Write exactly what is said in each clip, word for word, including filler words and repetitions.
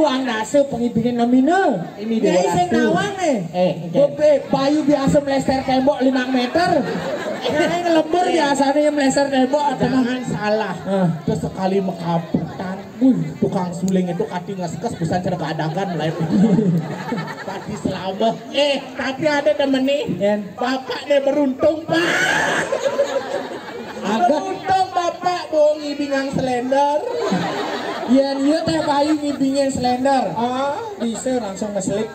Wong dasa pengibingin nemina. Ini Nyai sing nawang nih. Eh, Bebe, payu biasa mlester tembok lima meter. Nyai ngelembur biasanya yang mlester tembok atau jangan salah. Ah. Terus sekali mekabutan, wih, tukang suling itu kati ngeskes busan cerga adagan mulai. Pati selama. Eh, tapi ada temen nih. Yen. Bapak nih beruntung, Pak. Agak. Beruntung Bapak bawa ngibingan selender. Yen iya teh payu ngibingin selender. Ah, bisa langsung ngeselik.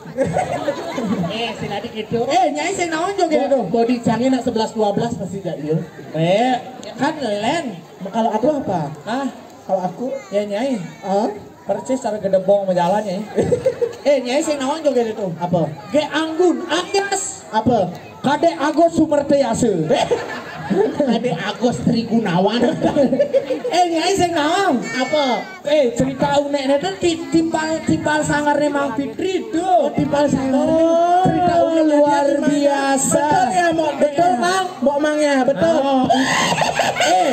Eh, sing adik itu. Eh, Nyai sing naon joget itu? Body canggih nak sebelas dua belas pasti gak iya. Eh, kan len. Kalau aku apa? Ah, kalau aku? Ya, Nyai. Ah? Persis cara gedebong sama jalan, Nyai. Eh, Nyai sing naon joget itu? Apa? Ge anggun, anggas. Apa? Kade Agus Sumerteyase. Kade Agus Trigunawan. Eh, Nyai sing naon? Apa? Eh, cerita unek itu ti-, timpal, timpal sangar Mang Fitri itu. Oh, timpal sangar. Oh, cerita unek luar biasa. Betul ya, Mok? Betul, Mang? Mok Mang ya, betul. Oh. Eh,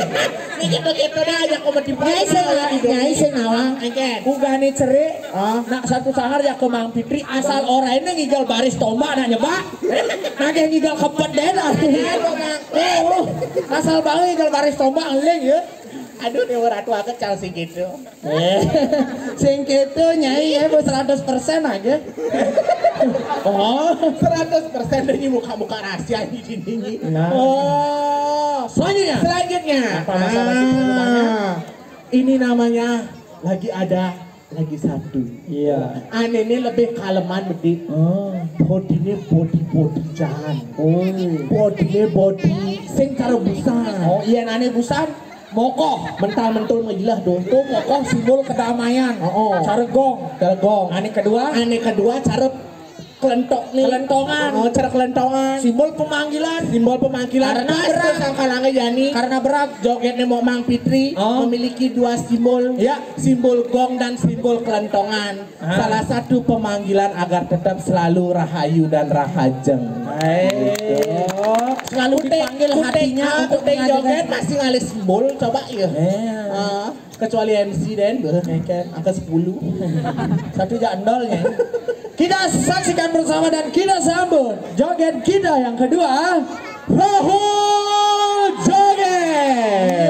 ini gitu-gitu dah aja komedi. Nyai sing, Nyai sing nawang. Engken. Ugane cerik. Ah. Nak satu sangar ya ke Mang Fitri asal ora ini ngigel baris tombak nak nyebak. Nagih ngigel kepet deh dah. Oh, asal banget ngigel baris tombak ngeling ya. Aduh, Dewa Ratu aku cal sing gitu. Eh, sing gitu Nyai ya, bos seratus persen aja. Oh, seratus persen ini muka-muka rahasia ini, ini, ini. Nah. Oh, selanjutnya. Selanjutnya. Apa masalah sih rumahnya? Ah, ini namanya lagi ada lagi satu. Iya. Ane ini lebih kaleman, Bedi. Oh. Body ini body, body jangan. Oh. Body ini body sing cara busan. Oh, iya, nane busan. Mokoh. Mental mentul ngejelah dong. Tuh mokoh simbol kedamaian. Oh, oh. Caregong. Caregong. Ane kedua. Ane kedua cara kelentok nih. Kelentongan. Oh, cara kelentongan. Simbol pemanggilan. Simbol pemanggilan. Karena pas berat. Tuh sangkalangnya Yani. Karena berat. Jogetnya mau Mang Fitri. Oh. Memiliki dua simbol. Ya. Simbol gong dan simbol kelentongan. Ah. Salah satu pemanggilan agar tetap selalu rahayu dan rahajeng. Hai. Gitu. Selalu dipanggil hatinya untuk mengajak joget masih ngalih simbol, coba ya. Iya. Ah, kecuali M C den, beuh. Oke. Angka sepuluh. Satu ja endolnya. Kita saksikan bersama dan kita sambut joget kita yang kedua, Rohul Joget.